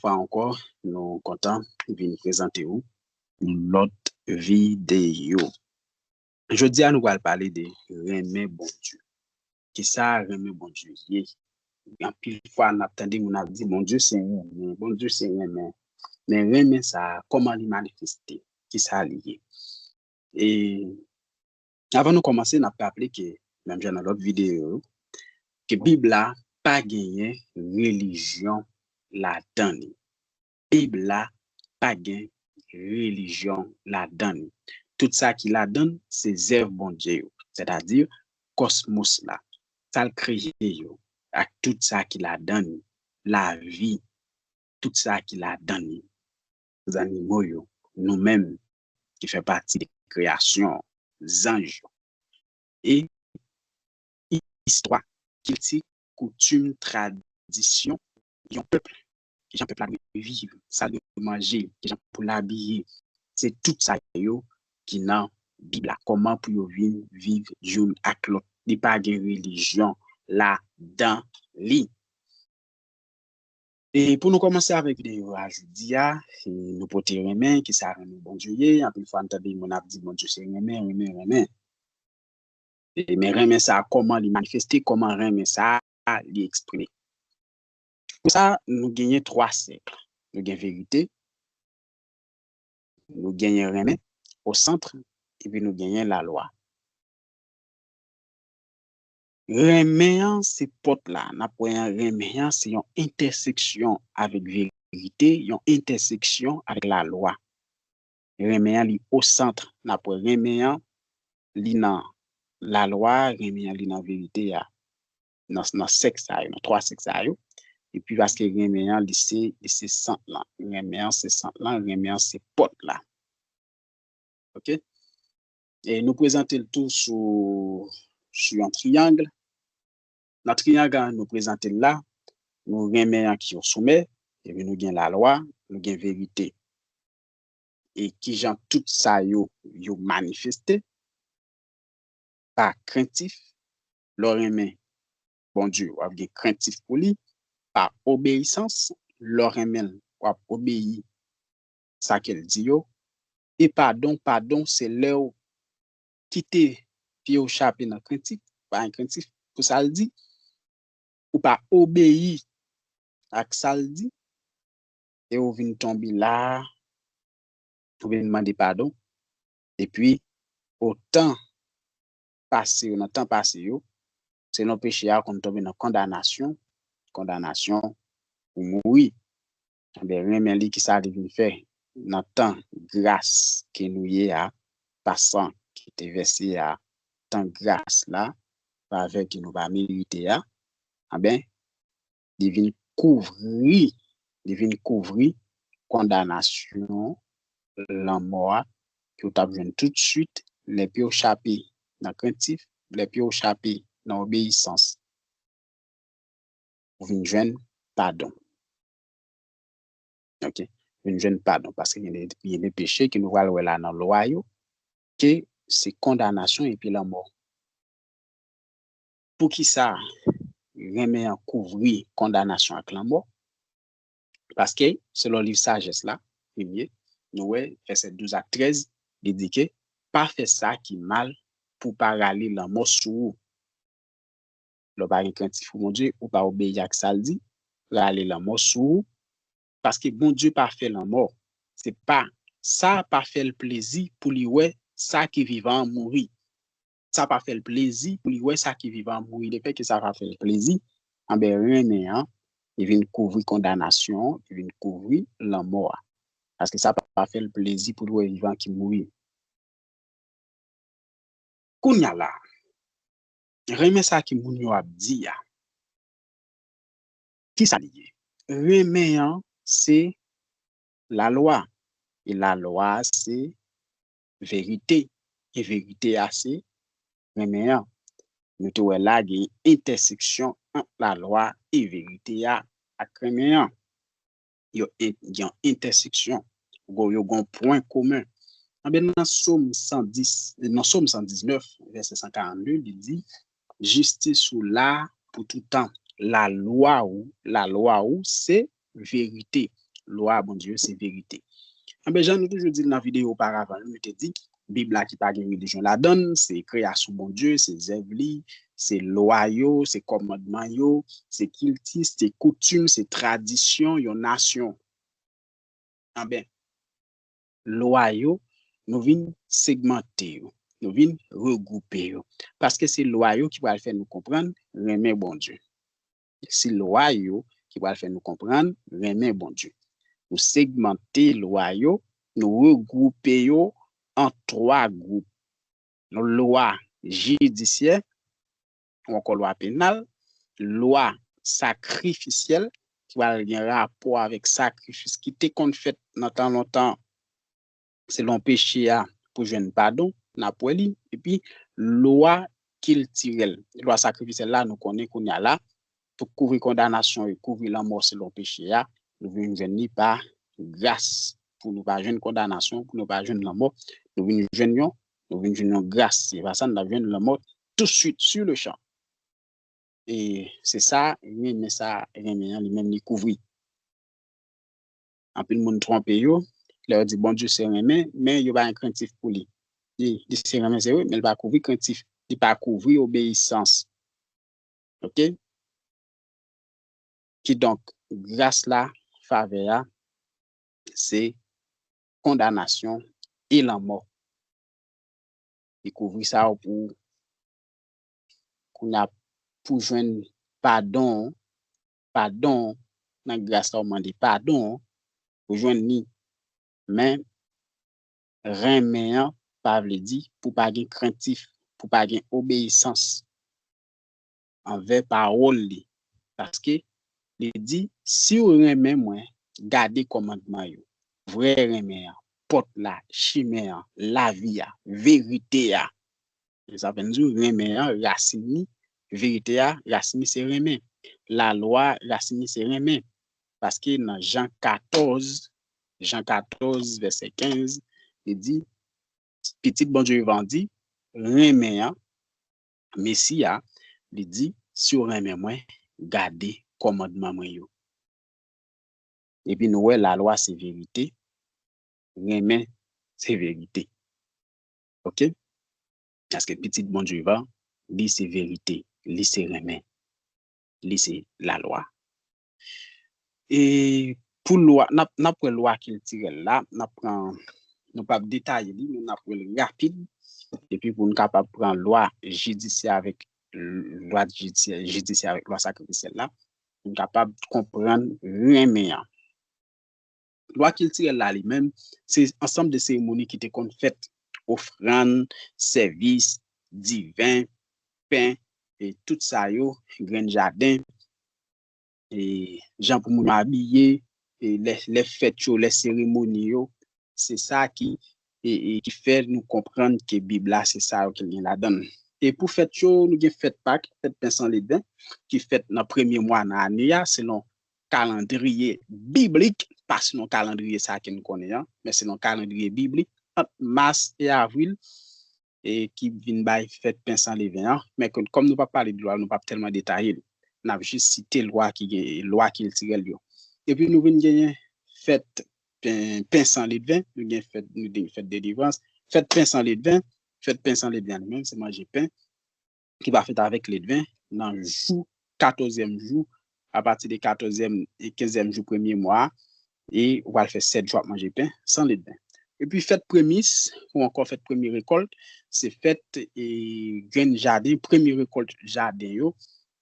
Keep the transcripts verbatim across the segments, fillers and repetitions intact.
fwa ankò, nou kontan vin prezante w yon lòt videyo. Jodi a, nou pral pale de renmen Bondye. Kisa renmen Bondye ye? Anpil fwa, n ap tande moun ap di, "Bondye se renmen, Bondye se renmen." Men renmen sa a, kòman li manifeste? Kisa li ye? E avan nou kòmanse, n ap raple ke, menm jan nan lòt videyo yo, ke Bib la pa genyen relijyon ladan li. Bib la pa gen relijyon ladan li. Tout sa ki ladan l, se zèv Bondye yo, sètadi kòsmos la, sa l kreye yo, ak tout sa ki ladan li, lavi, tout sa ki ladan li, zannimo yo, nou menm ki fè pati de kreyasyon, zanj yo. E istwa, kilti, koutim, tradisyon yon pèp, kijan pèp la dwe viv, sa l dwe manje, kijan pou l abiye. Se tout sa yo ki nan Bib la, kòman pou yo vin viv youn ak lòt. Li pa gen relijyon ladan li. E pou nou kòmanse avèk videyo a jodi a, e nou pote renmen, kisa renmen Bondye ye? Anpil fwa n tande moun ap di Bondye se renmen, renmen, renmen. E, men renmen sa a, kòman li manifeste, kòman renmen sa a li eksprime? Pou sa, nou genyen twa sèk. Nou gen verite, nou genyen renmen, o sant, epi nou genyen lalwa. Renmen an se pòt la. N ap wè an, renmen an se yon entèseksyon avèk verite, yon entèseksyon avèk lalwa. Renmen an li o sant. N ap wè renmen an li nan lalwa, renmen an li nan verite a. Nan, nan sèk sa yo, nan twa sèk sa yo. Epi paske renmen an li se, li se sant lan. Renmen an se sant lan, renmen an se pòt la. Ok? E nou prezante l tou sou, sou yon triyang. Nan triyang an, nou prezante l la, nou renmen an ki o somè, epi nou gen lalwa, nou gen verite. E kijan tout sa yo, yo manifeste? Pa krentif, lè w renmen Bondye, w ap gen krentif pou li, pa obeyisans, lè w renmen l, w ap obeyi sa ke l di yo. E padon, padon, se lè w kite pye w chape nan krentif, pa gen krentif pou sa l di, ou pa obeyi ak sa l di, e ou vin tonbe la, ou vin mande padon, epi o tan pase yo, nan tan pase yo, selon peche a, konn tonbe nan kondanasyon, kondanasyon pou mouri. Enben, renmen li, kisa li vin fè? Nan tan gras ke nou ye a, pa san ki te vèse a, tan gras la, favè ke nou pa merite a, enben, li vin kouvri, li vin kouvri kondanasyon lanmò a ke w t ap jwenn toutswit lè pye w chape nan krentif, lè pye w chape nan obeyisans. Ou vin jwenn padon. Ok? Ou vin jwenn padon, paske gen de, gen de peche ke nou pral wè la nan lwa yo, ke se kondanasyon epi lanmò. Poukisa renmen an kouvri kondanasyon ak lanmò? Paske, selon liv Sajès la, premye, nou wè, vèsè douz ak trèz, li di ke, pa fè sa ki mal pou pa rale lanmò sou ou. Lè w pa gen krentif pou Bondye, ou pa obeyi ak sa l di, rale lanmò sou ou, paske Bondye pa fè lanmò. Se pa, sa pa fè l plezi pou li wè sa ki vivan an mouri. Sa pa fè l plezi pou li wè sa ki vivan an mouri. Lefètke sa pa fè l plezi, anben renmen an, li vin kouvri kondanasyon, li vin kouvri lanmò a. Paske sa pa fè l plezi pou li wè vivan ki mouri. Kounye a la, renmen sa ke moun yo ap di a. Kisa li ye? Renmen an se lalwa. E lalwa a se verite. E verite a se renmen an. Nou te wè la gen entèseksyon ant lalwa e verite a ak renmen an. Yo en-, gen entèseksyon. Yo gen pwen komen. Anben, nan Sòm san dis, nan Sòm san diznèf, vèsè san karannde, li di, jistis ou la pou toutan. Lalwa ou, lalwa ou se verite. lwa Bondye yo se verite. Anben, jan nou toujou di l nan videyo oparavan yo, nou te di, Bib la ki pa gen relijyon ladan l, se kreyasyon Bondye, se zèv li, se lwa yo, se kòmandman yo, se kilti, se koutim, se tradisyon yon nasyon. Anben, lwa yo, nou vin segmante yo, nou vin regwoupe yo. Paske se lwa yo ki pral fè nou konprann renmen Bondye. Se lwa yo ki pral fè nou konprann renmen Bondye. Nou segmante lwa yo, nou regwoupe yo an twa gwoup. Lwa jidisyè, ou ankò lwa penal, lwa sakrifisyèl, ki pral gen rapò avèk sakrifis ki te konn fèt nan tan lontan, selon peche a, pou jwenn padon, n ap wè li. Epi, lwa kiltirèl, lwa sakrifisyèl la, nou konnen kounye a la, pou kouvri kondanasyon e kouvri lanmò selon peche a, nou vin jwenn li pa gras, pou nou pa jwenn kondanasyon, pou nou pa jwenn lanmò, nou vin jwenn yon, nou vin jwenn yon gras. Se pa sa, n ap jwenn lanmò tout suit, sur le champ. E se sa, renmen sa, renmen an, li menm li kouvri. Anpil moun twonpe yo, lè yo di Bondye se renmen, men yo pa gen krentif pou li. Li, li se renmen, se vre, men li pa kouvri krentif, li pa kouvri obeyisans. Oke? Kidonk, gras la, favè a, se kondanasyon e lanmò. Li kouvri sa yo pou, kounye a, pou jwenn padon, padon nan gras la, ou mande padon pou jwenn li. Men, renmen an pa vle di pou pa gen krentif, pou pa gen obeyisans anvè pawòl li. Paske li di, si w renmen mwen, gade kòmandman yo. Vrè renmen an, pòt la, chimen an, lavi a, verite a. E sa vle di renmen an, rasin li, verite a, rasin li se renmen. Lalwa, rasin li se renmen. Paske nan Jan katòz, Jan katòz, vèsè kenz, li di, Pitit Bondye vivan di, renmen an, Mesi a, li di, si w renmen mwen, gade kòmandman mwen yo. Epi nou wè lalwa se verite, renmen se verite. Oke? Paske Pitit Bondye vivan, li se verite, li se renmen, li se lalwa. E pou lwa, n ap, n ap wè lwa kiltirèl la, n ap pran, nou p ap detaye li, men n ap wè l rapid. Epi pou n kapab pran lwa jidisyè avèk, lwa jidisyè, jidisyè avèk lwa sakrifisyèl la, pou n kapab konprann renmen an. Lwa kiltirèl la li menm, se ansanm de seremoni ki te konn fèt, ofrann, sèvis, diven, pen, e tout sa yo, grenn jaden, e jan pou moun yo abiye, e lè, lè fèt yo, lè seremoni yo, se sa ki, e, e ki fè nou konprann ke Bib la, se sa yo ke l gen ladan l. E pou fèt yo, nou gen fèt Pak, fèt pen san ledven, ki fèt nan premye mwa nan ane a, selon kalandriye biblik, pa selon kalandriye sa ke nou konnen an, men selon kalandriye biblik, ant mas e avril, e ki vin bay fèt pen san ledven an. Men ke, kòm nou p ap pale de lwa, nou p ap tèlman detaye l. N ap jis site lwa ki gen, lwa kiltirèl yo. Epi nou vin genyen fèt pen, pen san ledven, nou gen fèt, nou gen fèt delivrans, fèt pen san ledven, fèt pen san ledven an li menm, se manje pen ki pa fèt avèk ledven nan jou, katòzyèm jou, apati de katòzyèm e kenzyèm jou premye mwa a, e ou pral fè sèt jou ap manje pen san ledven. Epi fèt premis, ou ankò fèt premye rekòlt, se fèt, e, grenn jaden, premye rekòlt jaden yo,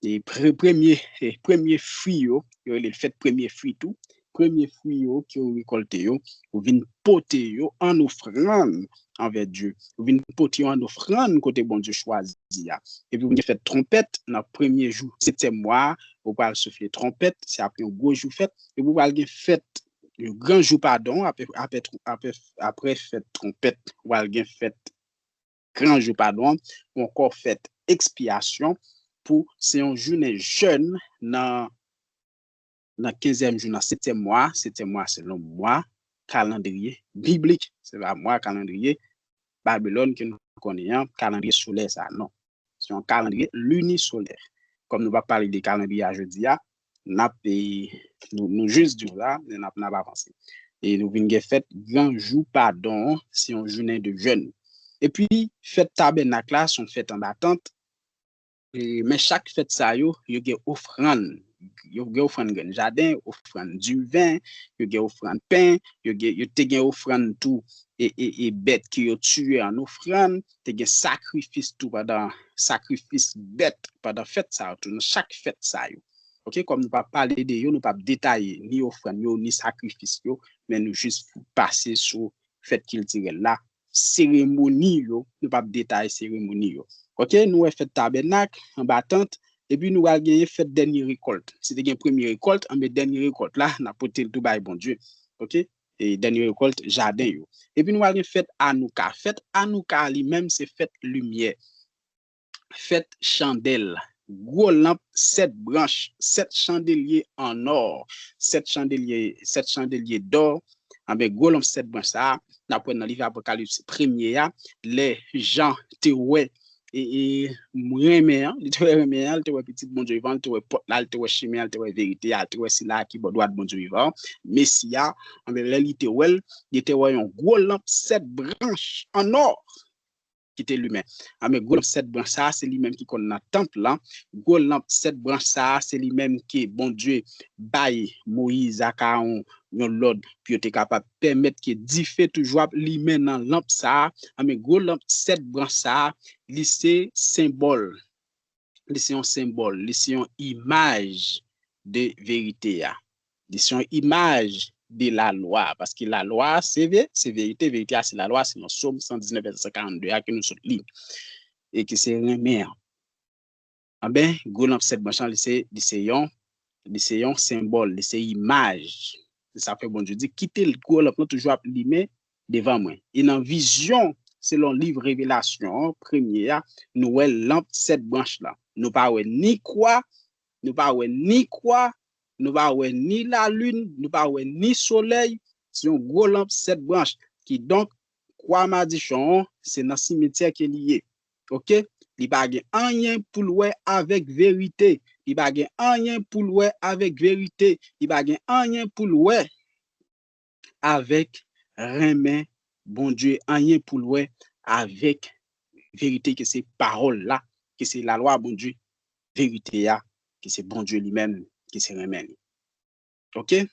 e pre-, premye, e premye fwi yo, yo rele l fèt premye fwi tou, premye fwi yo ke w rekòlte yo, ou vin pote yo an ofrann anvè Dye. Ou vin pote yo an ofrann kote Bondye chwazi a. Epi ou gen fèt twonpèt nan premye jou setyèm mwa a, ou pral soufle twonpèt, se ap yon gwo jou fèt. Epi ou pral gen fèt, yon gran jou padon, apre, apre, apre, apre fèt twonpèt, ou pral gen fèt gran jou padon an, ou ankò fèt ekspyasyon pou se yon jounen jèn nan, nan kenzyèm jou nan setyèm mwa, setyèm mwa selon mwa kalandriye biblik, se pa mwa kalandriye Babilòn ke nou konnen an, kalandriye solè sa, non. Se yon kalandriye linisolè. Kòm nou p ap pale de kalandriye a jodi a, n ap, e, nou, nou jis di w la, n ap, n ap avanse. E nou vin gen fèt gran jou padon an, se yon jounen de jèn. Epi, fèt tabènak la, se yon fèt anba tant. E, men chak fèt sa yo, yo gen ofrann. Yo gen ofrann grenn jaden, ofrann diven, yo gen ofrann pen, yo gen, yo te gen ofrann tou, e, e, e bèt ke yo tiye an ofrann, te gen sakrifis tou pandan, sakrifis bèt pandan fèt sa yo tou, nan chak fèt sa yo. Oke, kòm nou p ap pale de yo, nou p ap detaye ni ofrann yo, ni sakrifis yo, men nou jis pase sou fèt kiltirèl la, seremoni yo, nou p ap detaye seremoni yo. Oke, nou wè fèt tabènak, anba tant, epi nou pral genyen fèt dènye rekòlt. Si te gen premye rekòlt, anben dènye rekòlt la, n ap pote l tou bay Bondye. Oke? E dènye rekòlt jaden yo. Epi nou pral gen fèt Anouka. Fèt Anouka li menm se fèt limyè. Fèt chandèl, gwo lanp sèt branch, sèt chandelye an nò, sèt chandelye, sèt chandelye dò, anben gwo lanp sèt branch sa a, n ap wè nan liv Apokalips premye a, lè Jan te wè, e, e, renmen an, li te wè renmen an, li te wè pitit Bondye vivan, li te wè pòt la, li te wè chemen an, li te wè verite a, li te wè sila a ki bò dwat Bondye vivan, Mesi a, anben lè li te wè l, li te wè yon gwo lanp sèt branch an nò ki te limen. Anben gwo lanp sèt branch sa a, se li menm ki konn nan tanp lan. Gwo lanp sèt branch sa a, se li menm ke Bondye bay Moyiz ak Aawon yon lòd pou yo te kapab pèmèt ke dife toujou ap limen nan lanp sa a. Anben gwo lanp sèt branch sa a, li se senbòl. Li se yon senbòl, li se yon imaj de verite a. Li se yon imaj de lalwa, paske lalwa se ve, se verite, verite a se lalwa, se nan Sòm san diznèf vèsè san karannde a ke nou sot li. E ki se renmen an. Anben, gwo lanp sèt branch lan, li se, li se yon, li se yon senbòl, li se imaj. Se sa fè Bondye di, kite gwo lanp lan toujou ap limen devan mwen. E nan vizyon, selon liv Revelasyon an, premye a, nou wè lanp sèt branch lan. Nou pa wè ni kwa, nou pa wè ni kwa, nou pa wè ni lalin, nou pa wè ni solèy. Se yon gwo lanp sèt branch. Kidonk, kwa madichon an, se nan simetyè ke li ye. Oke? Li pa gen anyen pou l wè avèk verite. Li pa gen anyen pou l wè avèk verite. Li pa gen anyen pou l wè avèk renmen Bondye, anyen pou l wè avèk verite ke se pawòl la, ke se lalwa Bondye, verite a, ke se Bondye li menm, ke se renmen li. Oke?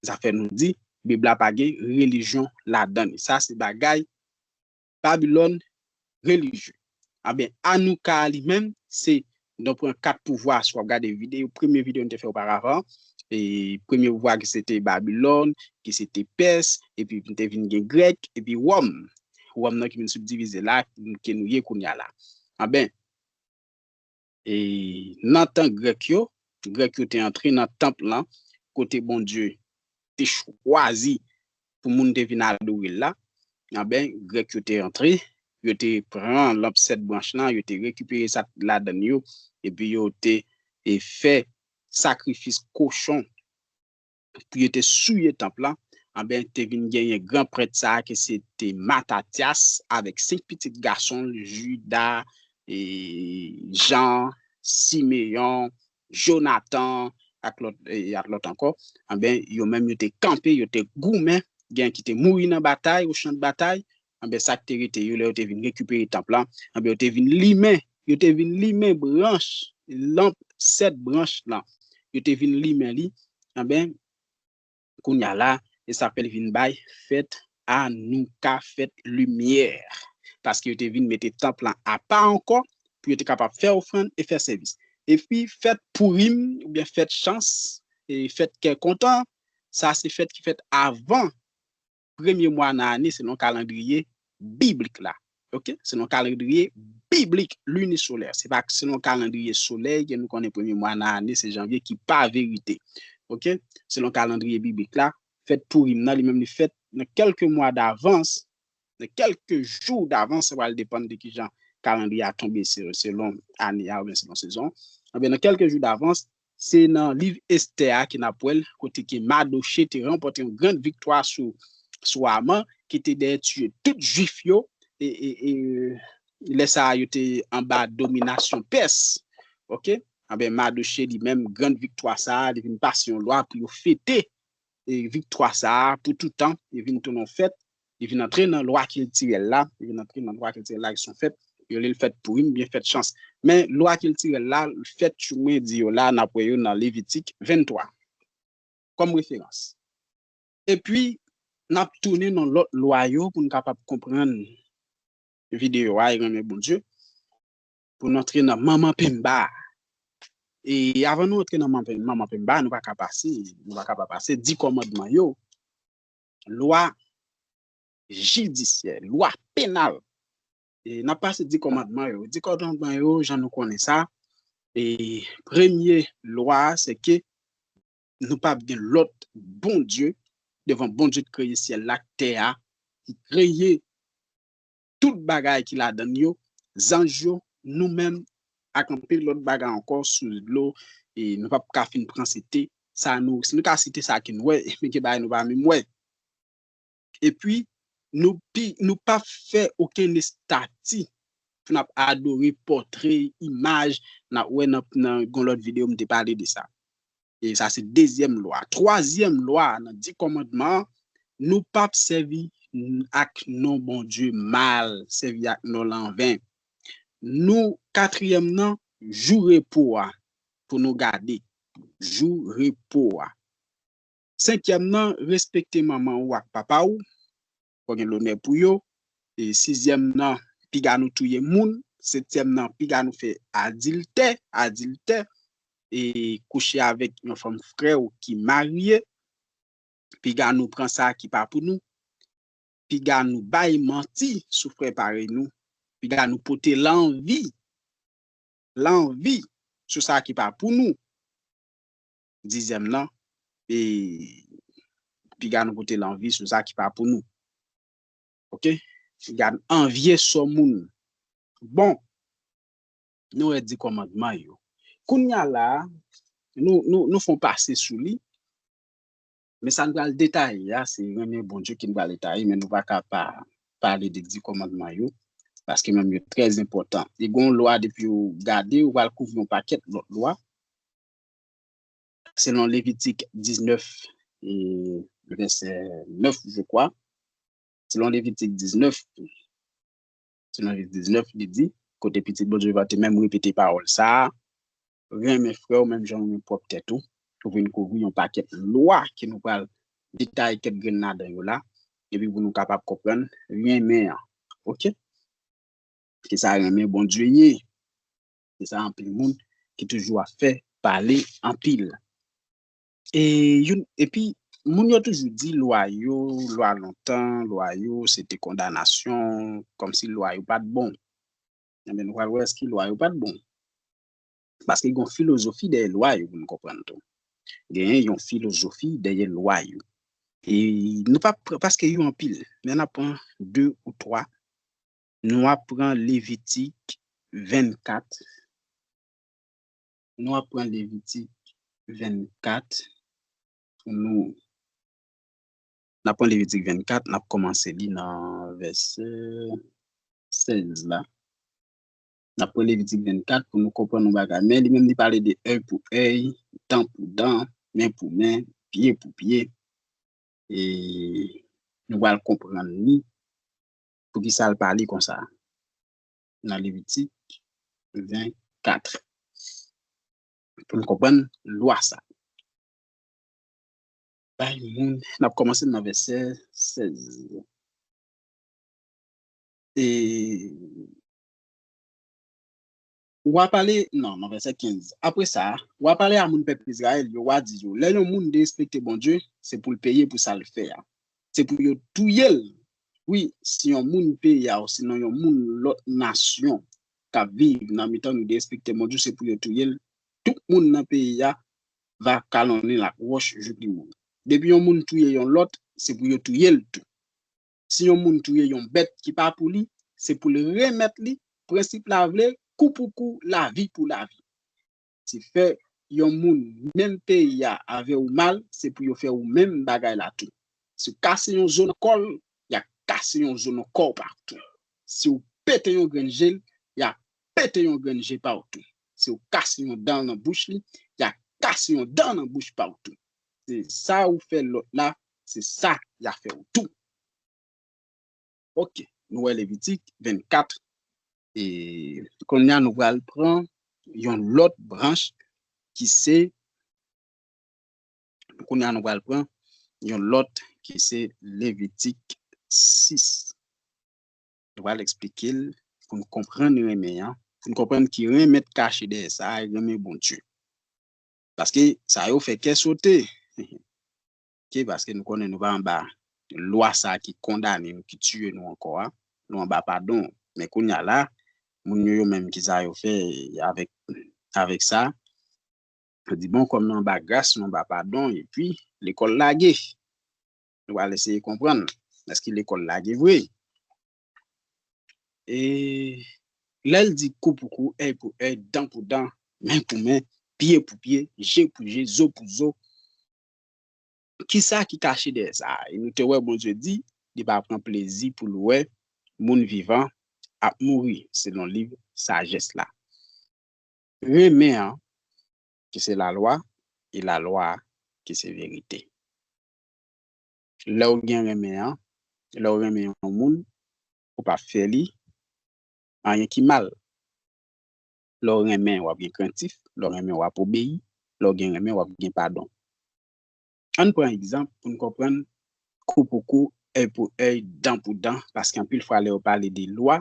Sa fè nou di, Bib la pa gen relijyon ladan li. Sa se bagay Babilòn relijye. Anben, Anouka a li menm, se, nou pran kat pouvwa, si w ap gade videyo, premye videyo nou te fè oparavan, e premye pouvwa ki se te Babilòn, ki se te Pès, epi nou te vin gen Grèk, epi Wòm. Wòm nan ki vin sibdivize la, ke nou ye kounye a la. Anben, e nan tan Grèk yo, Grèk yo te antre nan tanp lan, kote Bondye te chwazi pou moun te vin adore l la, anben, Grèk yo te antre, yo te pran lanp sèt branch lan, yo te rekipere sa t ladan l yo, epi yo te, e, fè sakrifis kochon pou yo te souye tanp lan. Anben, te vin genyen gran prèt sa a, ke se te Matatyas, avèk senk pitit gason l, Jida, e, Jan, Simeyon, Jonatan, ak lòt, e, ak lòt ankò. Anben, yo menm yo te kanpe, yo te goumen, gen ki te mouri nan batay, o chan de batay. Anben, sa k te rete yo, lè yo te vin rekipere tanp lan, anben, yo te vin limen, yo te vin limen branch, lanp sèt branch lan. Yo te vin limen li, anben, kounye a la, e sa fè l vin bay fèt Anouka, fèt limyè. Paske yo te vin mete tanp lan apa ankò, pou yo te kapab fè ofrann e fè sèvis. Epi fèt Pourim, oubyen fèt chans, e fèt kè kontan, sa se fèt ki fèt avan premye mwa nan ane, selon kalandriye biblik la. Oke? Selon kalandriye biblik linisolè. Se pa selon kalandriye solèy ke nou konnen premye mwa nan ane, se janvye, ki pa verite. Oke? Selon kalandriye biblik la, fèt Pourim nan, li menm li fèt nan kèlke mwa davans, nan kèlke jou davans, sa pral depann de kijan kalandriye a tonbe, se, selon ane a oubyen selon sezon. Anben, nan kèlke jou davans, se nan liv Estè a ke n ap wè l, kote ke Madoche te ranpòte yon grann viktwa sou, sou Aman, ki te dèyè tiye tout Jwif yo, e, e, e lè sa a, yo te anba dominasyon Pès. Oke? Anben, Madoche li menm, grann viktwa sa a, li vin pase yon lwa pou yo fete e, viktwa sa a pou toutan, li vin tounen yon fèt, li vin antre nan lwa kiltirèl la, li vin antre nan lwa kiltirèl la ki se yon fèt, yo rele l fèt Pourim, byen fèt chans. Men lwa kiltirèl la, fèt yo mwen di yo la, n ap wè yo nan Levitik venntwa kòm referans. Epi, n ap tounen nan lòt lwa yo pou n kapab konprann videyo a e renmen Bondye, pou n antre nan manman penba a. E avan nou antre nan manman pen- manman penba a, nou pa ka pase, nou pa ka pa pase di kòmandman yo, lwa jidisyè, lwa penal. E n ap pase di kòmandman yo. Di kòmandman yo, jan nou konnen sa, e premye lwa a, se ke nou p ap gen lòt Bondye devan Bondye ki kreye syèl la, tè a, ki kreye tout bagay ki ladan l yo, zanj yo, nou menm, ak anpil lòt bagay ankò sou dlo, e nou p ap ka fin pran site sa nou, si nou ka site sa ke nou wè, men gen bagay nou pa menm wè. Epi, nou pi, nou p ap fè okenn estati pou n ap adore pòtre, imaj, n ap wè nan, nan yon lòt videyo, m te pale de sa. E sa se dezyèm lwa. Twazyèm lwa a nan di kòmandman an, nou p ap sèvi n- ak non Bondye mal, sèvi ak non l anven. Nou, katriyèm nan, jou repo a pou nou gade. Jou repo a. Senkyèm nan, respekte manman ou ak papa ou. Fò gen lonè pou yo. E sizyèm nan, piga nou touye moun. Setyèm nan, piga nou fè adiltè, adiltè. E kouche avèk yon fanm frè w ki marye. Piga nou pran sa ki pa pou nou. Piga nou bay manti sou frè parèy nou. Piga nou pote lanvi, lanvi sou sa ki pa pou nou. Dizyèm nan, e piga nou pote lanvi sou sa ki pa pou nou. Oke? Piga n anvye sò moun. Bon, nou wè di kòmandman yo. Kounye a la, nou, nou, nou fè yon pase sou li. Men sa n pral detaye a, se renmen Bondye ki n pral detaye, men nou pa ka pa pale de di kòmandman yo, paske menm yo trè enpòtan. E gen yon lwa, depi w gade, ou pral kouvri yon pakèt lòt lwa. Selon Levitik diznèf, e, vèsè nèf, je crois. Selon Levitik diznèf, selon Levitik diznèf, li di, kote Pitit Bondye vivan te menm repete pawòl sa a, renmen frè w menm jan w renmen pwòp tèt ou, ou vin kouvri yon pakèt lwa ke nou pral detaye kèk grenn ladan yo la, epi pou nou kapab konprann renmen an. Oke? Ki sa renmen Bondye ye. Se sa anpil moun ki toujou ap fè pale anpil. E youn, epi moun yo toujou di lwa yo, lwa lontan, lwa yo, se te kondanasyon, kòmsi lwa yo pa t bon. Enben, nou pral wè èske lwa yo pa t bon. Paske gen yon filozofi dèyè lwa yo pou nou konprann tou. Genyen yon filozofi dèyè lwa yo. E nou pa pran, paske yo anpil, men n ap pran de ou twa. Nou ap pran Levitik vennkat. Nou ap pran Levitik vennkat pou nou. N ap pran Levitik vennkat, n ap kòmanse li nan vèsè sèz la. N ap pran Levitik vennkat pou nou konprann yon bagay. Men li menm li pale de èy pou èy, dan pou dan, men pou men, pye pou pye. E nou pral konprann li, poukisa l pale konsa nan Levitik vennkat. Pou n konprann lwa sa. Bay moun, n ap kòmanse nan vèsè sèz. E w a pale, non, nan vèsè kenz. Apre sa, w a pale a moun pèp Izrayèl yo, w a di yo, lè yon moun derespekte Bondye, se pou l peye pou sa l fè a. Se pou yo touye l. Wi, si yon moun peyi a, osinon yon moun lòt nasyon k ap viv nan mitan nou derespekte Bondye, se pou yo touye l. Tout moun nan peyi a va kalonnen l ak wòch jouk li mouri. Depi yon moun touye yon lòt, se pou yo touye l tou. Si yon moun touye yon bèt ki pa pou li, se pou l remèt li, prensip la vle, kou pou kou, lavi pou lavi. Si fè yon moun menm peyi a avè w mal, se pou yo fè w menm bagay la tou. Si w kase yon zo nan kò l, y a kase yon zo nan kò w pa w tou. Si w pete yon grenn je l, y a pete yon grenn je pa w tou. si w kase yon dan nan bouch li, y a kase yon dan nan bouch pa w tou. Se sa ou fè lòt la, se sa y a fè w tou. Ok, nou wè Levitik vennkat. E kounye a nou pral pran yon lòt branch ki se, kounye a nou pral pran yon lòt ki se Levitik sis. Nou pral eksplike l pou n konprann renmen an, pou n konprann ki renmen t kache dèyè sa a, e renmen Bondye. Paske sa yo fè kè sote. Ok, paske nou konnen nou pa anba lwa sa a ki kondane nou, ki tiye nou ankò a. Nou anba padon. Men kounye a la, moun yo, yo menm ki sa yo fè avèk, avèk sa, yo di, bon, kòm nou anba gras, nou anba padon, epi lekòl lage. Nou pral eseye konprann èske lekòl lage vre. E lè l di kou pou kou, èy pou èy, dan pou dan, men pou men, pye pou pye, je pou je, zo pou zo, kisa ki kache dèyè sa? E nou te wè Bondye di, li pa pran plezi pou l wè moun vivan ap mouri, selon liv sajès la. Renmen an, ki se lalwa, e lalwa a, ki se verite. Lè w gen renmen an, lè w renmen yon moun, ou p ap fè li anyen ki mal. Lè w renmen, w ap gen krentif, lè w renmen, w ap obeyi, lè w gen renmen, w ap gen padon. Ann pran egzanp pou n konprann kou pou kou, èy pou èy, dan pou dan, paske anpil fwa lè yo pale de lwa,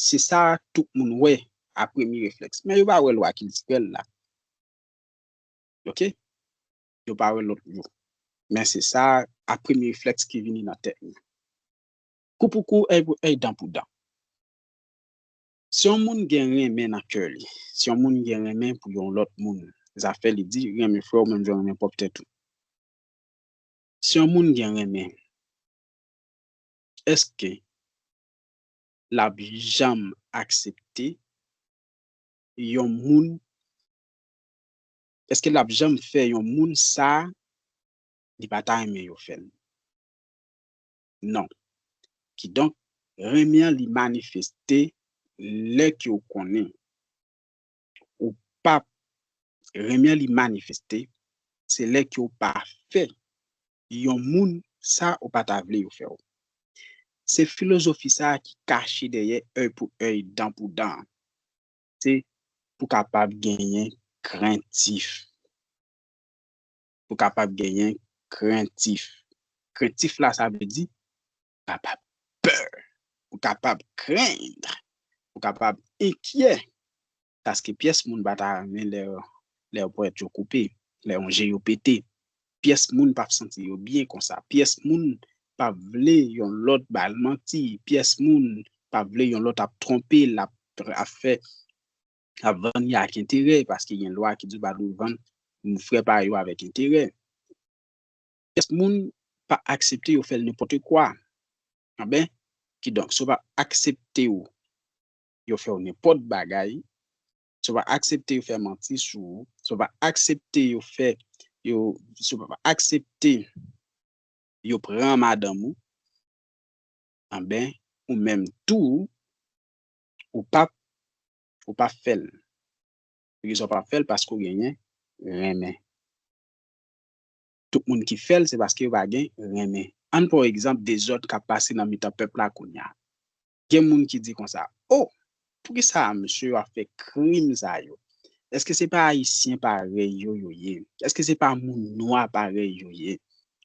se sa tout moun wè a premye reflèks. Men yo pa wè lwa kiltirèl la. Ok? Yo pa wè lòt jou. Men se sa a premye reflèks ki vini nan tèt mwen. Kou pou kou, èy pou èy, dan pou dan. Si yon moun gen renmen nan kè li, si yon moun gen renmen pou yon lòt moun, zafè li di, renmen frè w menm jan w renmen pwòp tèt ou. Si yon moun gen renmen, èske l ap janm aksepte yon moun, èske l ap janm fè yon moun sa li pa ta renmen yo fè l? Non. Kidonk, renmen an li manifeste lè ke w konnen ou p ap, renmen an li manifeste, se lè ke w pa fè yon moun sa ou pa ta vle yo fè w. Se filozofi sa a ki kache dèyè èy pou èy, dan pou dan. Se pou kapab genyen krentif. Pou kapab genyen krentif. Krentif la, sa vle di kapab pè, ou kapab krenn, ou kapab enkyè, paske pyès moun pa ta renmen lè, lè pwèt yo koupe, lè yon je yo pete. Pyès moun p ap santi yo byen konsa. Pyès moun p ap vle yon lòt ba l manti. Pyès moun p ap vle yon lòt ap twonpe l, ap, ap fè, ap vann li ak enterè, paske gen lwa ki di w pa dwe vann frè pa yo avèk enterè. Pyès moun pa aksepte yo fè l nenpòt kwa. Anben, kidonk, si w pa aksepte yo, yo fè w nenpòt bagay, si w pa aksepte yo fè manti sou ou, si w pa aksepte yo fè, yo, si w pa aksepte yo pran madanm ou, anben, ou menm tou, ou p ap, ou p ap fè l. Poukisa w p ap fè l? Paske w genyen renmen. Tout moun ki fè l, se paske yo pa gen renmen. Ann pran egzanp dezòd k ap pase nan mitan pèp la kounye a. Gen moun ki di konsa, o, poukisa mesye yo ap fè krim sa yo? Èske se pa Ayisyen parèy yo yo ye? Èske se pa moun nwa parèy yo ye?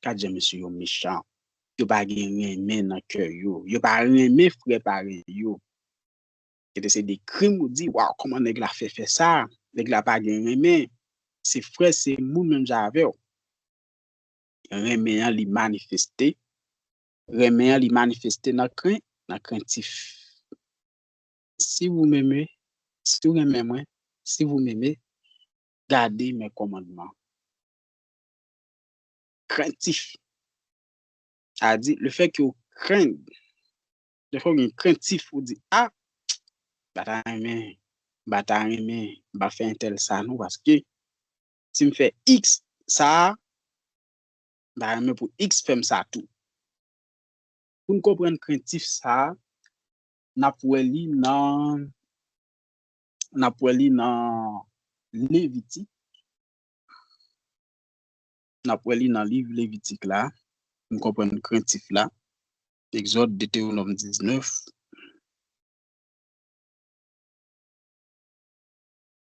Gad jan mesye yo mechan. Yo pa gen renmen nan kè yo. Yo pa renmen frè parèy yo. Kite se de krim ou di, waw, kòman nèg la fè fè sa? Nèg la pa gen renmen. Se frè, se moun menm jan avè w. Renmen an li manifeste. Renmen an li manifeste nan kren, nan krentif. Si vous m'aimez, si w renmen mwen, si vous m'aimez, gardez mes commandements. Krentif. Sa di, le fè ke w krenn, le fè w gen krentif, ou di, a, m pa ta renmen, m pa ta renmen, m pa fè entèl sa non, paske si m fè X sa a, m pa renmen pou X fè m sa tou. Pou n konprann krentif sa a, n ap wè li nan, n ap wè li nan Levitik. N ap wè li nan liv Levitik la. Nou konprann krentif la. Egzòd, Detewonòm diznèf.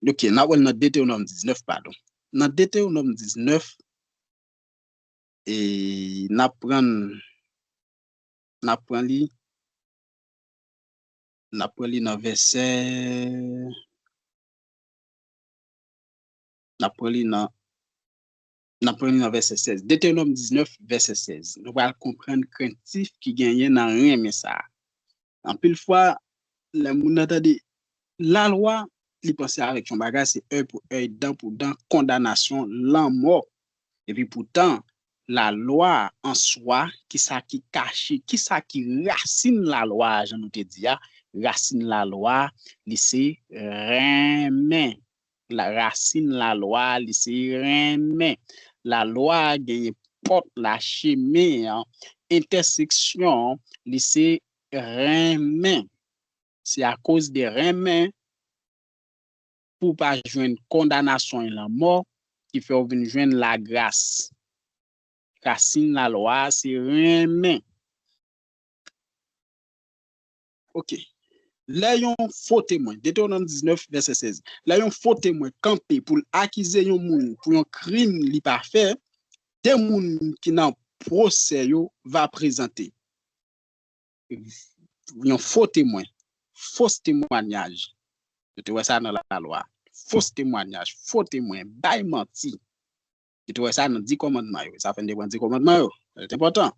Ok, n ap wè l nan Detewonòm diznèf, padon. Nan Detewonòm diznèf, e n ap pran, n ap pran li, n ap pran li nan vèsè, n ap pran li nan, n ap pran li nan vèsè sèz. Detewonòm diznèf, vèsè sèz. Nou pral konprann krentif ki genyen nan renmen sa a. Anpil fwa, lè moun nan tande lalwa, li panse avèk yon bagay, se èy pou èy, dan pou dan, kondanasyon, lanmò. Epi poutan, lalwa an swa, kisa ki kache, kisa ki rasin lalwa a, jan nou te di a, rasin lalwa, li se renmen. La, rasin lalwa, li se renmen. Lalwa genyen pòt la, chemen an, entèseksyon an, li se renmen. Se akoz de renmen pou w pa jwenn kondanasyon e lanmò ki fè w vin jwenn lagras. Rasin lalwa a se renmen. Ok. Lè yon fo temwen, Detewonòm diznèf, vèsè sèz. Lè yon fo temwen kanpe pou l akize yon moun pou yon krim li pa fè, de moun ki nan pwosè yo va prezante yon fo temwen, fos temwanyaj. Yo te wè sa nan lalwa. Fos temwanyaj, fo temwen, bay manti. Yo te wè sa nan di kòmandman yo. Sa fè n te pran di kòmandman yo. Sa enpòtan.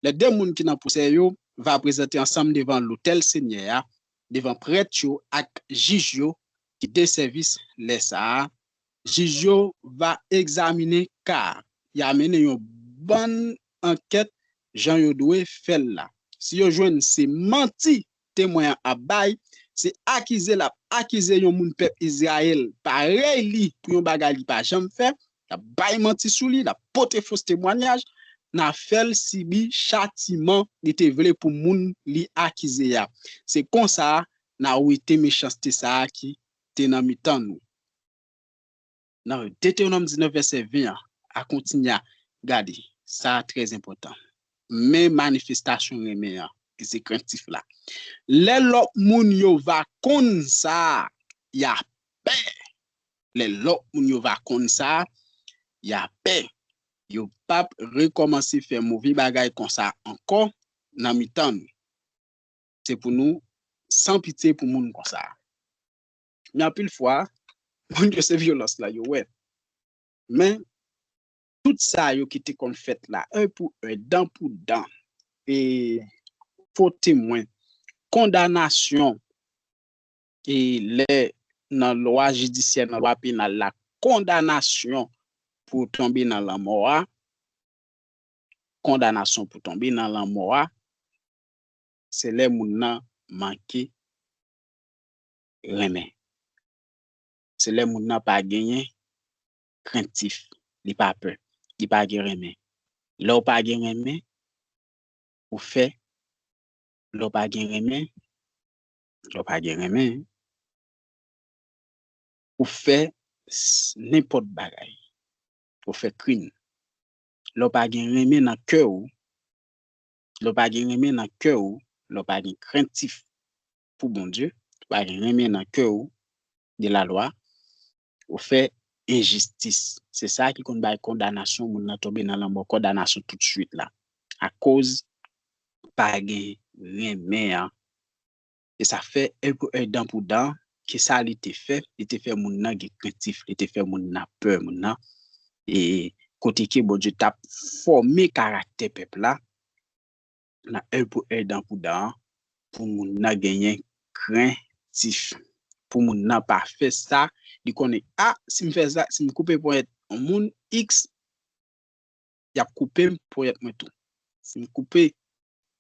Lè de moun ki nan pwosè yo va prezante ansanm devan lotèl Senyè a, devan prèt yo ak jij yo ki de sèvis lè sa a, jij yo va egzamine ka a. Y a mennen yon bann ankèt jan yo dwe fè l la. Si yo jwenn se manti temwen an ap bay, se akize l ap akize yon moun pèp Izrayèl parèy li pou yon bagay li pa janm fè, l ap bay manti sou li, l ap pote fos temwanyaj, n a fè l sibi chatiman li te vle pou moun li akize a. Se konsa n a wete mechanste sa a ki te nan mitan nou. Nan Detewonòm diznèf vèsè ven an, a kontinye a gade, sa a trè enpòtan. Men manifestasyon renmen an, ki se krentif la. Lè lòt moun yo va konn sa a, y a pè. Lè lòt moun yo va konn sa a, y a pè. Yo p ap rekòmanse fè move bagay konsa ankò nan mitan nou. Se pou nou san pitye pou moun konsa. Men anpil fwa, moun yo se vyolans la yo wè. Men, tout sa yo ki te konn fèt la, èy pou èy, dan pou dan, e fo temwen, kondanasyon, e lè nan lwa jidisyè, nan lwa penal la, kondanasyon pou tonbe nan lanmò a, kondanasyon pou tonbe nan lanmò a, se lè moun nan manke renmen. Se lè moun nan pa genyen krentif, li pa pè, li pa gen renmen. Lè w pa gen renmen, ou fè, lè w pa gen renmen, lè w pa gen renmen, ou fè s- nenpòt bagay. Ou fè krim. Lè w pa gen renmen nan kè w, lè w pa gen renmen nan kè w, lè w pa gen krentif pou Bondye, ou pa gen renmen nan kè w de lalwa, ou fè enjistis. Se sa ki konn bay kondanasyon, moun nan tonbe nan lanmò, kondanasyon toutswit la. Akoz pa gen renmen an. E sa fè èy pou èy, dan pou dan, ki sa li te fè? Li te fè moun nan gen krentif, li te fè moun nan pè, moun nan, e kote ke Bondye t ap fòme karaktè pèp la, nan èy pou èy, dan pou dan, pou moun nan genyen krentif. Pou moun nan pa fè sa, li konnen, a, si m fè sa, si m koupe ponyèt yon moun X, y ap koupe m ponyèt mwen tou. Si m koupe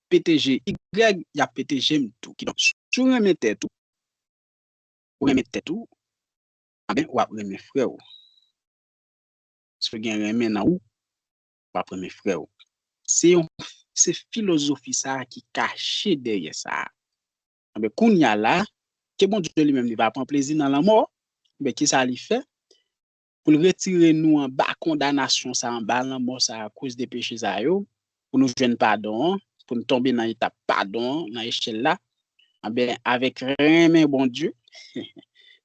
P T G Y, y ap P T G m tou. Kidonk, si w renmen tèt ou, ou renmen tèt ou, anben, w ap renmen frè w. Si w gen renmen nan ou, w ap renmen frè w. Se yon, se filozofi sa a ki kache dèyè sa a. Anben, kounye a la, ke Bondye li menm li pa pran plezi nan lanmò, Men kisa li fè? Pou l retire nou anba kondanasyon sa, anba lanmò sa, akoz de peche sa yo, pou nou jwenn padon an, pou nou tonbe nan etap padon an, nan echèl la, anben, avèk renmen Bondye,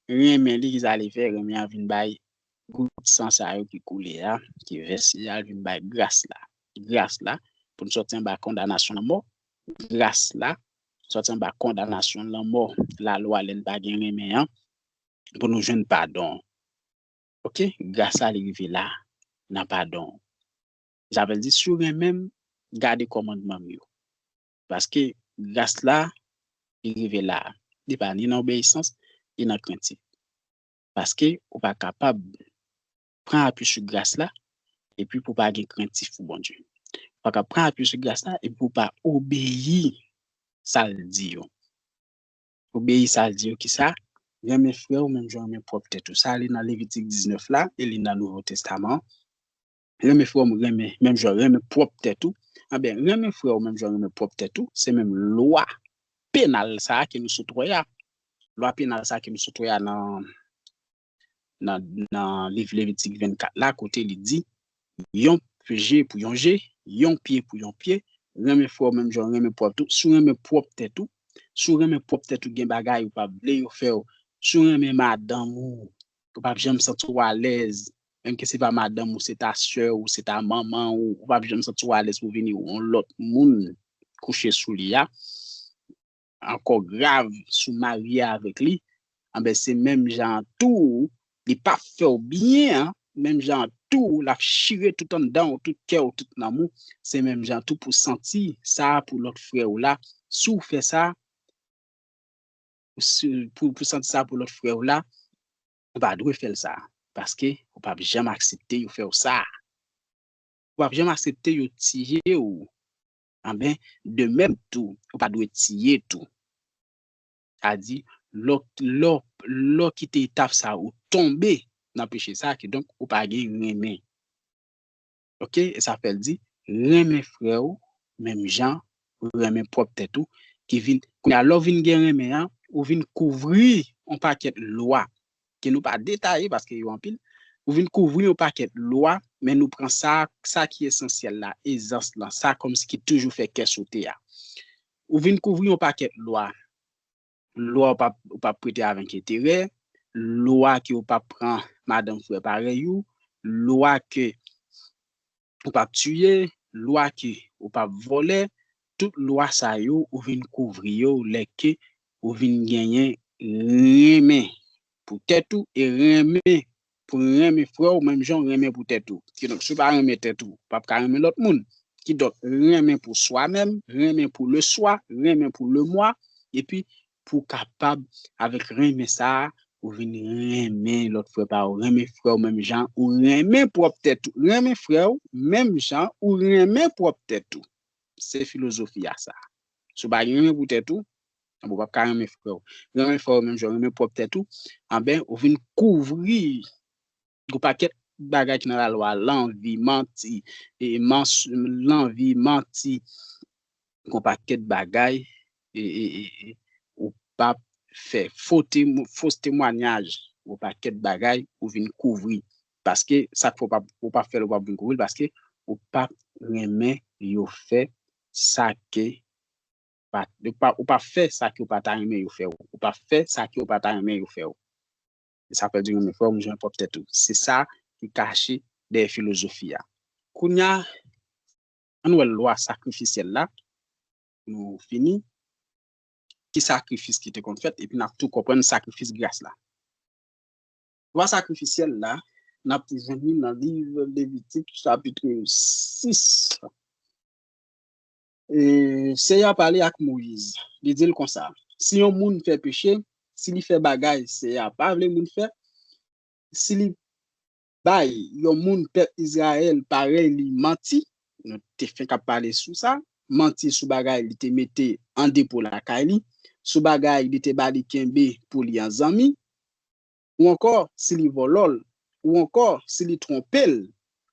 renmen li, kisa li fè? Renmen an vin bay gout san sa yo ki koule a, ki vèse a, l vin bay gras la. Gras la, pou n sòti anba kondanasyon lanmò, gras la, sòti anba kondanasyon lanmò, lalwa lè n pa gen renmen an, pou nou jwenn padon. Oke, gras la li rive la, nan padon. Sa vle di, si w renmen m, gade kòmandman m yo. Paske gras la, li rive la. Li pa ni nan obeyisans, ni nan krentif. Paske ou pa kapab pran api sou gras la, epi pou w pa gen krentif pou Bondye. Ou pa kapab pran api sou gras la, epi pou w pa obeyi sa l di yo. Obeyi sa l di yo, kisa? Renmen frè w menm jan w renmen pwòp tèt ou. Sa li nan Levitik diznèf la, e li nan Nouvo Testaman. Renmen frè w renmen, menm jan w renmen pwòp tèt ou. Anben, renmen frè w menm jan w renmen pwòp tèt ou, se menm lwa penal sa a ke nou sot wè a. Lwa penal sa a ke nou sot wè a nan, nan, nan liv Levitik vennkat la, kote li di, yon je pou yon je, yon pye pou yon pye, renmen frè w menm jan w renmen pwòp tèt ou. Si w renmen pwòp tèt ou, si w renmen pwòp tèt ou, gen bagay ou pa vle yo fè w. Si w renmen madanm ou, ou p ap janm santi w alèz, menm ke se pa madanm ou, se ta sè ou, se ta manman ou, ou p ap janm santi w alèz pou vini yon lòt moun kouche sou li a, ankò grav si w marye avèk li, anben se menm jan an tou, li p ap fè w byen an, menm jan an tou, l ap chire tout anndan w, tout kè w, tout nanm ou, se menm jan an tou pou santi sa pou lòt frè w la. Si w fè sa, si, pou, pou santi sa pou lòt frè w la, ou pa dwe fè l sa, paske ou p ap janm aksepte yo fè w sa. Ou p ap janm aksepte yo tiye w. Anben, de menm tou, ou pa dwe tiye tou. Sa di, lè w, lè w, lè w kite etap sa, ou tonbe nan peche sa, kidonk, ou pa gen renmen. Oke? E sa fè l di, renmen frè w, menm jan ou renmen pwòp tèt ou, ki vin, kounye a, lè w vin gen renmen an, ou vin kouvri yon pakèt lwa, ke nou pa detaye paske yo anpil, ou vin kouvri yon pakèt lwa, men nou pran sa, sa ki esansyèl la, ezans lan, sa kòmsi ki toujou fè kè sote a. Ou vin kouvri yon pakèt lwa, lwa ou p ap, ou p ap prete avèk enterè, lwa ke ou p ap pran madanm frè parèy ou, lwa ke ou p ap tiye, lwa ke ou p ap vòlè, tout lwa sa yo, ou vin kouvri yo lè ke ou vin genyen renmen pou tèt ou, e renmen pou renmen frè w menm jan w renmen pou tèt ou. Kidonk, si w pa renmen tèt ou, ou p ap ka renmen lòt moun. Kidonk, renmen pou swa menm, renmen pou le swa, renmen pou le mwa, epi pou w kapab, avèk renmen sa a, ou vin renmen lòt frè pa w, renmen frè w menm jan ou renmen pwòp tèt ou. Renmen frè w menm jan ou renmen pwòp tèt ou. Se filozofi a sa. Si w pa gen renmen pou tèt ou, anben, ou p ap ka renmen frè w. Renmen frè w menm jan w renmen pwòp tèt ou, anben, ou vin kouvri yon pakèt bagay ki nan lalwa, lanvi, manti, e mans-, lanvi, manti, yon pakèt bagay, e, e, e, e, ou p ap fè fo temw-, fos temwanyaj, yon pakèt bagay, ou vin kouvri. Paske sa k fè w p ap, ou p ap fè l, ou p ap vin kouvri l, paske ou p ap renmen yo fè sa ke pa, ou pa, ou pa fè sa ke w pa ta renmen yo fè w. Ou pa fè sa ke w pa ta renmen yo fè w. E sa fè di renmen frè w, renmen pwòp tèt ou. Se sa ki kache dèyè filozofi a. Kounye a, ann wè lwa sakrifisyèl la. Nou fini. Ki sakrifis ki te konn fèt, epi n ap tou konprann sakrifis gras la. Lwa sakrifisyèl la, n ap jwenn li nan liv Levitik, chapit sis. E Seyè a pale ak Moyiz. Li di l konsa, si yon moun fè peche, si li fè bagay Seyè a pa vle moun fè, si li bay yon moun pèp Izrayèl parèy li manti, nou te fenk ap pale sou sa, manti sou bagay li te mete an depo lakay li, sou bagay li te ba li kenbe pou li an zanmi, ou ankò si li vòlò l, ou ankò si li twonpe l,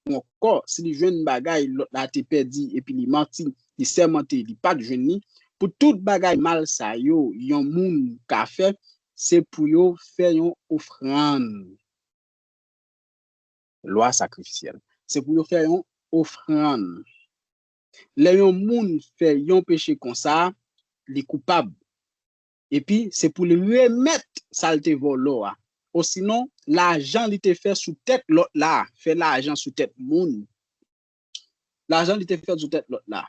ou ankò si li jwenn bagay lòt la te pèdi epi li manti, li sèmante li pa t jwenn li, pou tout bagay mal sa yo yon moun ka fè, se pou yo fè yon ofrann. Lwa sakrifisyèl. Se pou yo fè yon ofrann. Lè yon moun fè yon peche konsa, li koupab. Epi, se pou l remèt sa l te vòlò a. Osinon, lajan li te fè sou tèt lòt la, fè lajan sou tèt moun. Lajan li te fè sou tèt lòt la.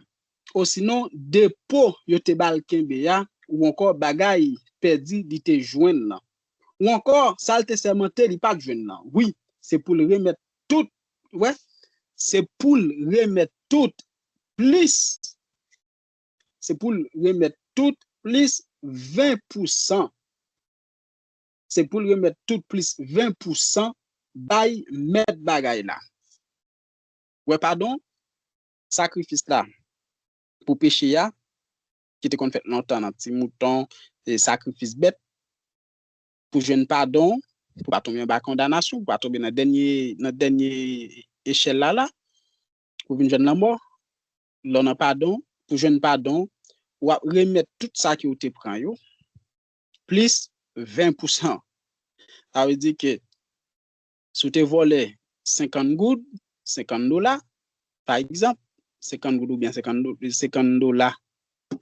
Osinon, depo yo te ba l kenbe a, ou ankò bagay pèdi li te jwenn nan. Ou ankò, sa l te sèmante li pa t jwenn nan. Wi, se pou l remèt tout, wè, se pou l remèt tout plis, se pou l remèt tout plis ven pousan. Se pou l remèt tout plis ven pousan bay mèt bagay la. Wè padon, sakrifis la pou peche a, ki te konn fèt lontan nan ti mouton, e sakrifis bèt, pou jwenn padon, pou pa tonbe anba kondanasyon, pou pa tonbe nan dènye, nan dènye echèl la, la, pou vin jwenn lanmò, lè w nan padon, pou jwenn padon, w ap remèt tout sa ke w te pran yo, plis ven pousan. Sa vle di ke si w te vòlè senkant goud, senkant dola, pa egzanp, senkant goud oubyen senkant do-, senkant dola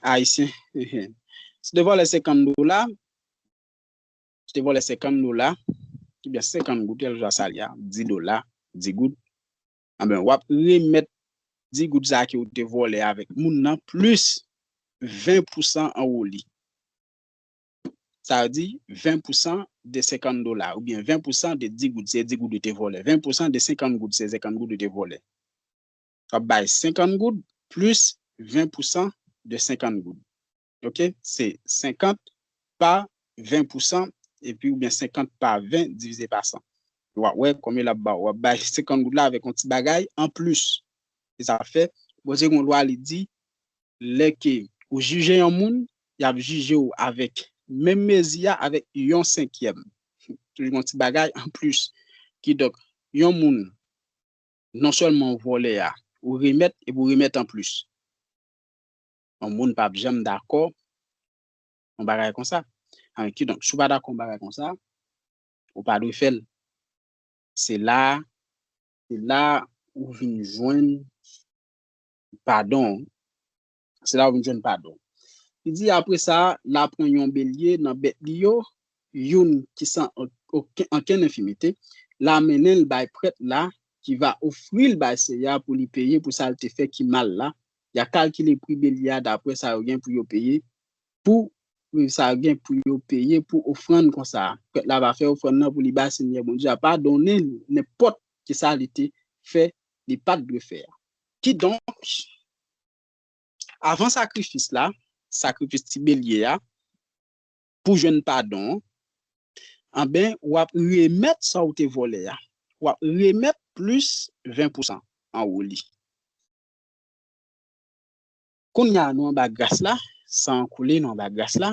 ayisyen, si w te vòlè senkant dola, si w te vòlè senkant dola, oubyen senkant goud, kèlkeswa sa l ye a, dis dola, dis goud, anben, w ap remèt dis goud sa ke w te vòlè avèk moun nan, plis ven pousan anwo li. Sa vle di ven pousan de senkant dola, oubyen ven pousan de dis goud, se dis goud ou te vòlè, ven pousan de senkant goud, se senkant goud ou te vòlè. W ap bay senkant goud plis ven pousan de senkant goud. Oke? Se senkant pa ven pousan, epi oubyen senkant pa ven divize pa san. W ap wè konbyen l ap ba w. W ap bay senkant goud la avèk yon ti bagay anplis. Se sa k fè, Bondye gen yon lwa, li di, lè ke ou jije yon moun, y ap jije w avèk menm mezi a, avèk yon senkyèm. Toujou yon ti bagay anplis. Kidonk, yon moun, non sèlman w vòlè a, ou remèt, epi w remèt anplis. Yon moun p ap janm dakò yon bagay konsa. An, kidonk, si w pa dakò yon bagay konsa, ou pa dwe fè l. Se la, se la ou vin jwenn padon. Se la ou vin jwenn padon. Li di, apre sa, l a pran yon belye nan bèt li yo, youn ki san okenn, ankenn enfimite, l a mennen l bay prèt la, ki va ofri l bay Seyè a pou li peye pou sa l te fè ki mal la. Y a kalkile pri belye a dapre sa yo gen pou yo peye, pou, sa yo gen pou yo peye pou ofrann konsa a. Prèt la va fè ofrann nan pou li bay Senyè Bondye a, padone l nenpòt ki sa li te fè, li pa t dwe fè a. Kidonk, avan sakrifis la, sakrifis ti belye a, pou jwenn padon, anben, w ap remèt sa w te vòlè a. W ap remèt plis ven pousan anwo li. Kounye a, nou anba gras la, san an koule, nou anba gras la,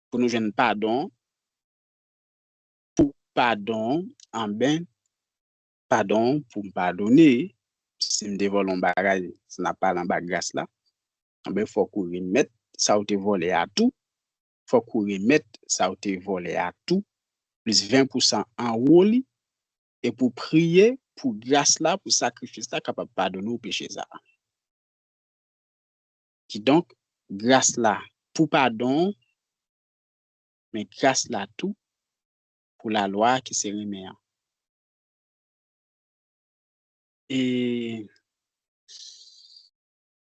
pou nou jwenn padon, pou padon, anben, padon, pou m padone, si m te vòlè yon bagay, si n ap pale anba gras la, anben, fòk ou remèt sa w te vòlè a tou, fòk ou remèt sa w te vòlè a tou, plis ven pousan anwo li, epi w priye pou gras la, pou sakrifis la kapab padone w peche sa a. Kidonk, gras la pou padon, men gras la tou pou lalwa a ki se renmen an. E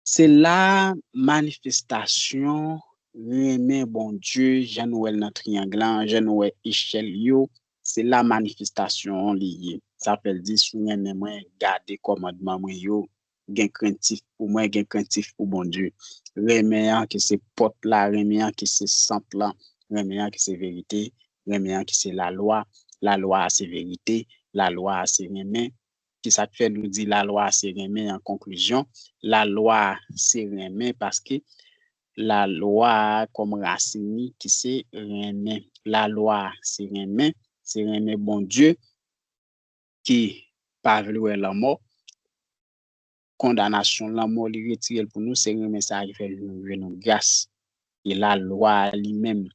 se la manifestasyon renmen Bondye, jan nou wè l nan triyang lan, jan nou wè echèl yo, se la manifestasyon an li ye. Sa fè l di, si w renmen mwen, gade kòmandman mwen yo, gen krentif pou mwen, gen krentif pou Bondye. Renmen an ki se pòt la, renmen an ki se sant lan, renmen an ki se verite, renmen an ki se lalwa, lalwa a se verite, lalwa a se renmen. Ki sa k fè nou di lalwa a se renmen an konklizyon? Lalwa a se renmen paske lalwa a kòm rasin li ki se renmen. Lalwa a se renmen, se renmen Bondye ki pa vle wè lanmò. Kondanasyon lanmò li retire l pou nou, se renmen sa a ki fè nou jwenn yon gras. E lalwa a li menm,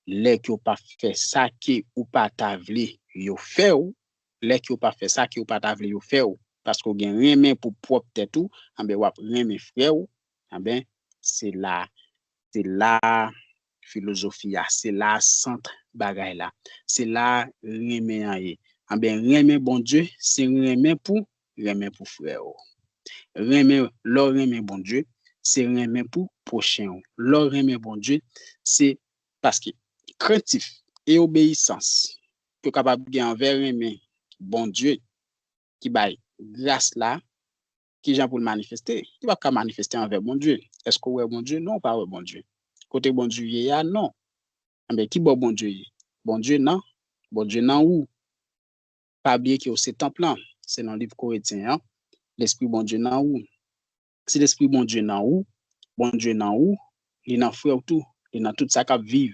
lè ke w pa fè sa ke ou pa ta vle yo fè w, lè ke w pa fè sa ke ou pa ta vle yo fè w, paske w gen renmen pou pwòp tèt ou, anben w ap renmen frè w, anben se la, se la filozofi a, se la sant bagay la, se la renmen an ye. Anben renmen Bondye, se renmen pou, renmen pou frè w. Renmen, lè w renmen Bondye, se renmen pou pwochen w. Lè w renmen Bondye, se paske krentif e obeyisans ke w kapab gen anvè renmen Bondye ki bay gras la, ki jan pou l manifeste? Li p ap ka manifeste anvè Bondye. Èske w wè Bondye? Non, w pa wè Bondye. Kote Bondye ye a, non. Anben, ki bò Bondye ye? Bondye nan, Bondye nan ou. Pa bliye ke w se tanp lan, selon liv Korentyen an, Lespri Bondye nan ou. Si Lespri Bondye nan ou, Bondye nan ou, li nan frè w tou, li nan tout sa k ap viv.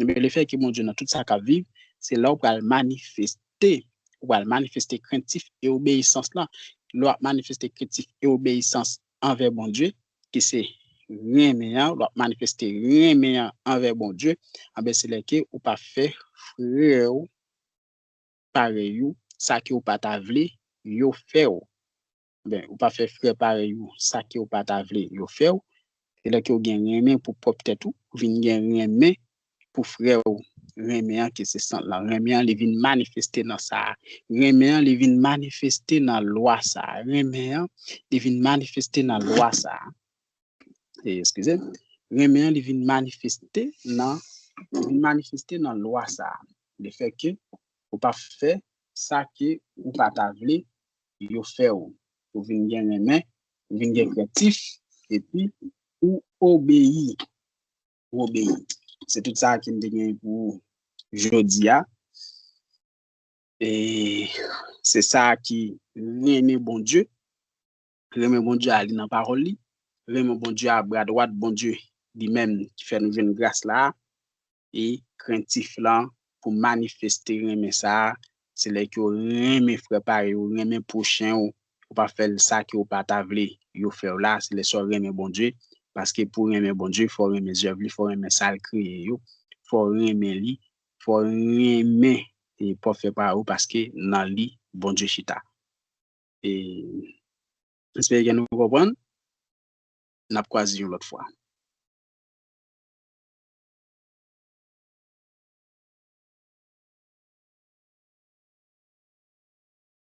Ebyen, lefètke Bondye nan tout sa k ap viv, se la w pral manifeste, ou pral manifeste krentif e obeyisans lan. Lè w ap manifeste krentif e obeyisans anvè Bondye, ki se renmen an, lè w ap manifeste renmen an anvè Bondye, anben se lè ke ou pa fè frè w parèy ou, sa ke ou pa ta vle yo fè w. Ben, ou pa fè frè parèy ou, sa ke ou pa ta vle yo fè w. Se lè ke ou gen renmen pou pwòp tèt ou, ou vin gen renmen pou frè w. Renmen an ki se sant lan. Renmen an, li vin manifeste nan sa a. Renmen an, li vin manifeste nan lwa sa a. Renmen an, li vin manifeste nan lwa sa a. E, eskize, renmen an, li vin manifeste nan, li vin manifeste nan lwa sa a. Lefètke ou pa fè sa ke ou pa ta vle yo fè w. Ou vin gen renmen, ou vin gen krentif, epi ou obeyi. Ou obeyi. Se tout sa ke m te gen pou jodi a. E se sa ki renmen Bondye. Renmen Bondye a, li nan pawòl li. Renmen Bondye a, bra dwat Bondye li menm ki fè nou jwenn gras la a. E krentif lan pou manifeste renmen sa a, se lè ke w renmen frè parèy ou, renmen pwochen ou, ou pa fè l sa ke ou pa ta vle yo fè w la, se lè sa w renmen Bondye, paske pou w renmen Bondye, fò w renmen zèv li, fò w renmen sa l kreye yo, fò w renmen li, fò w renmen e pwòp frè parèy ou, paske nan li Bondye chita. E espere ke nou konprann. N ap kwaze yon lòt fwa.